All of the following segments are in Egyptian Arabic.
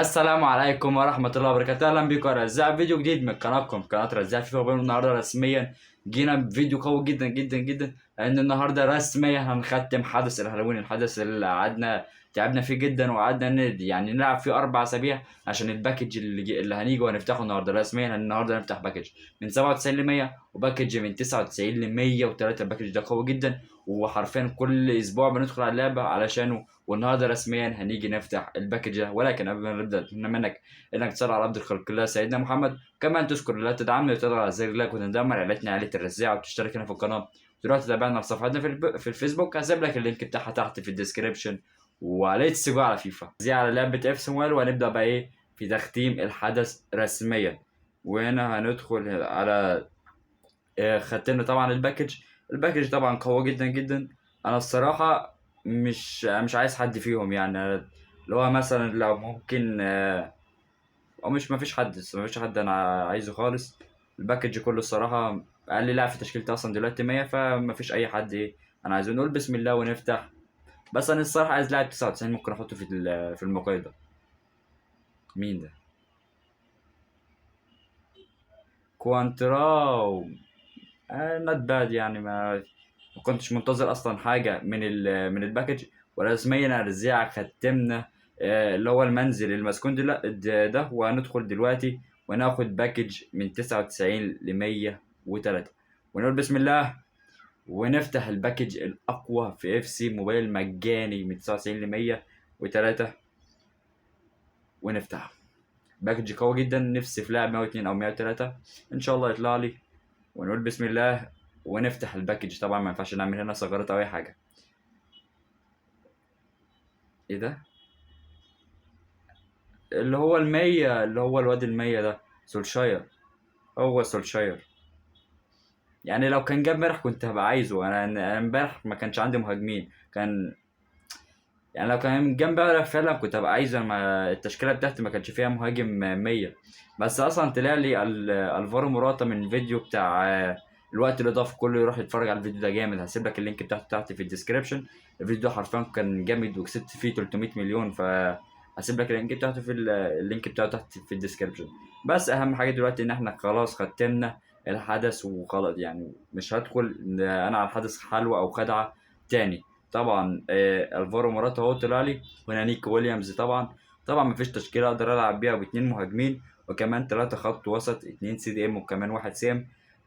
السلام عليكم ورحمة الله وبركاته. أهلا بكم يا رزاق، فيديو جديد من قناتكم قناة رزاق فيفا موبايل. النهاردة رسميا جينا بفيديو قوي جدا جدا جدا، لأن النهاردة رسميا هنختم حدث الهالوين، الحدث اللي قعدنا تعبنا فيه جدا وقعدنا يعني نلعب فيه 4 أسابيع عشان ال package اللي هنيجي وهنفتحه النهاردة. رسميا النهاردة هنفتح package من 97 ل 100 و package من 99 ل 103. ال package ده قوي جدا وحرفيا كل اسبوع بندخل على اللعبة علشانه، والنهارده رسميا هنيجي نفتح ال package ده. ولكن قبل ما نبدا اتمنى منك انك تصلي على عبد الخلق الله سيدنا محمد، كمان تذكر الله تدعمني وتضغط على زر like وتنضم لعيلتنا عيله الرزاع وتشترك هنا في القناة وتروح تتابعنا في صفحتنا في الفيسبوك. هسيب لك ال link بتاعها تحت في ال description. و let's go على فيفا زي على لعبه FC Mobile، وهنبدا بقى ايه في تختيم الحدث رسميا. وهنا هندخل على ختمنا طبعا ال package. ال package طبعا قوي جدا جدا. انا الصراحة مش عايز حد فيهم، يعني اللي هو مثلا لو ممكن، او مش، ما فيش حد، ما فيش حد انا عايزه خالص. ال package كله الصراحة اقل لاعب في تشكيلتي اصلا دلوقتي 100، فما فيش اي حد ايه انا عايزه. نقول بسم الله ونفتح. بس انا الصراحة عايز لاعب 99 ممكن احطه في المقايضة. مين ده؟ كوانتراو. not bad يعني، ما كنتش منتظر اصلا حاجة من ال package. ورسميا الرزاع ختمنا، اللي هو المنزل المسكون ده، وهندخل دلوقتي وناخد package من 99 ل 103 ونقول بسم الله ونفتح ال package الاقوى في FC Mobile مجاني من 99 ل 103 ونفتحه. package قوي جدا، نفسي في لاعب 102 او 103 ان شاء الله يطلع لي. ونقول بسم الله ونفتح ال package. طبعا ما ينفعش نعمل هنا ثغرات او اي حاجة. ايه ده؟ اللي هو المية، اللي هو الواد المية ده سولشاير. هو سولشاير يعني لو كان جاب امبارح كنت هبقى عايزه. انا امبارح ما كانش عندي مهاجمين، كان يعني لو كان جاب امبارح فعلا كنت هبقى عايزه. ما التشكيلة بتاعتي ما كانش فيها مهاجم 100، بس اصلا طلع لي الفارو موراتا من فيديو بتاع الوقت اللي ضاف كله، يروح يتفرج على الفيديو ده جامد. هسيب لك ال link بتاعته تحت في ال description. الفيديو ده حرفيا كان جامد وكسبت فيه 300 مليون، ف هسيب لك ال link بتاعته في ال link بتاعته تحت في ال description. بس اهم حاجة دلوقتي ان احنا خلاص ختمنا الحدث وخلاص، يعني مش هدخل انا على الحدث حلوة او خدعه تاني. طبعا، الفارو موراتا اهو طلع لي، وهنا نيكو ويليامز. طبعا مفيش تشكيله اقدر العب بيها باتنين مهاجمين وكمان 3 خط وسط، 2 CDM وكمان 1 CM.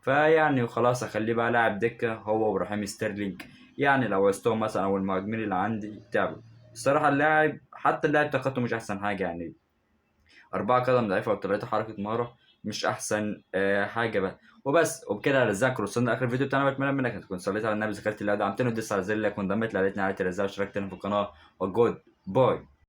فيعني خلاص اخليه بقى لاعب دكه هو ورحيم ستيرلينج، يعني لو وستهم مثلا او المهاجمين اللي عندي تعبوا الصراحة. اللاعب حتى اللاعب طاقته مش احسن حاجة، يعني 4 قدم ضعيفة وثلاثة حركة مهارة مش احسن، حاجة بقى. وبس، وبكده يا رزاق وصلنا لاخر الفيديو بتاعنا. بتمنى منك تكون صليت على النبي، ذكرت الله، دعمتني ودست على زر like وانضميت لعيلتنا عيله الرزاق واشتركت في القناة. و goodbye.